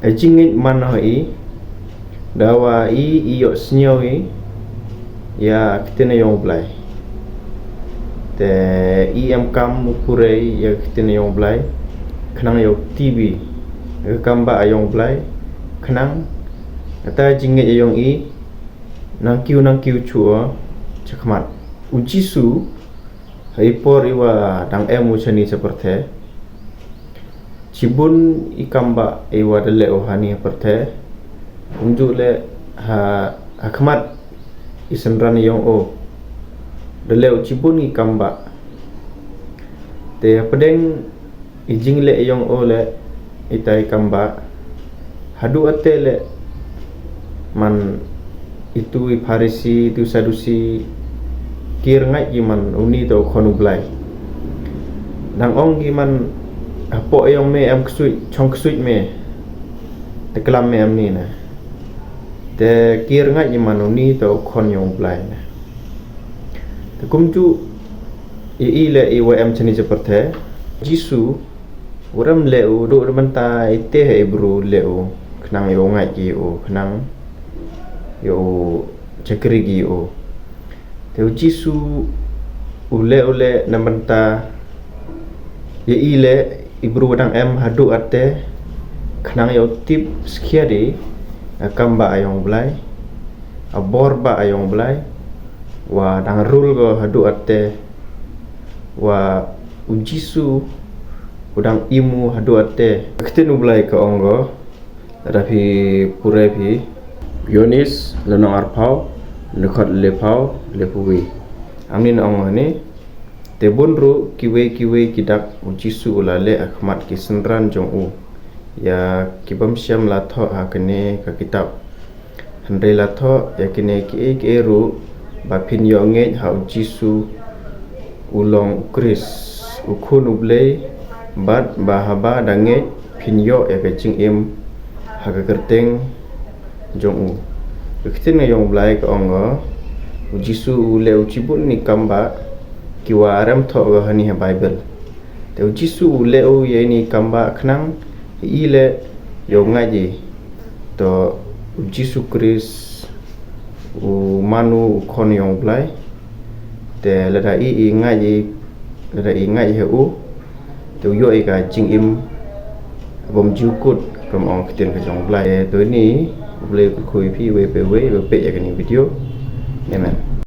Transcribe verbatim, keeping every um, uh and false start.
A jingngeit man ha i, da wa i i ïoh sniew i ïa ka ktien ïong Blai. Te i em kam u purei ïa ka ktien ïong Blai, khnang ïoh tibi ïa ka kam ba ïong Blai, khnang ata jingngeit ïong i nang kiu nang kiu chua chakhmat. U Jisu ha i por i wa dang em u chani cha pyrthe, chibun i kam ba i wa da leh u hani ha pyrthe, kumjuh le ha ha khmat i synran ïong u da leh u chibun i kam ba. Te ha pdeng i jingleh ïong u le itai kam ba, haduh ate le man itu i Pharisi, itu Sadusi, ki rngaid ki man uni to u khon u Blai. Dang ong ki man, hapoh ïong me em ksuid, chong ksuid me. Te klam me em ni na. Te ki rngaid ki man uni to u khon ïong u Blai na. Te kumjuh i i le i wa em chani cha pyrthe. Jisu u rem le u duh da mynta i te ha i bru le u khnang ïoh ngaid ki u khnang ïoh chakri ki u. Te u Jisu u le u le na mynta i i le i bru dang em haduh ate khnang ïoh tip skhia di a kam ba ïong Blai, a bor ba ïong Blai, wa dang rul ko haduh ate, wa u Jisu u dang imu haduh ate. Ka ktien u Blai ka ong ko, da phi pure phi Ïoannis lynnong arphaw, dkhot lephaw, lephew wi. Amni na ong hani, te bun ruh kiwei kiwei ki dak u Jisu u la leh ha khmat ki synran jong u ïa ki bym shym la thoh ha kane ka kitab. Hynrei la thoh ïa kine kiei kiei ruh ba phin ïoh ngeit ha u Jisu u long u Khrist, u Khun u Blei, bad ba haba da ngeit phin ïoh ïa ka jingim ha ka kyrteng jong u. Ka ktien ïong Blai ka ong ko, u Jisu u leh u chibun ni kam ba ki wa rem thoh ko hani ha Baibl. Te u Jisu u leh u ïa ini kam ba khnang i le ïoh ngaid i. To u Jisu Khrist u man u u khon ïong Blai. Te lada i i ngaid i, lada i ngaid i ha u, te u ïoh i ka jingim bym ju kut, kum ong ktien ka jong Blai. Te to ini u Blai u kyrkhu ïa phi wei pa wei, wei pa ïa kani video. Amen.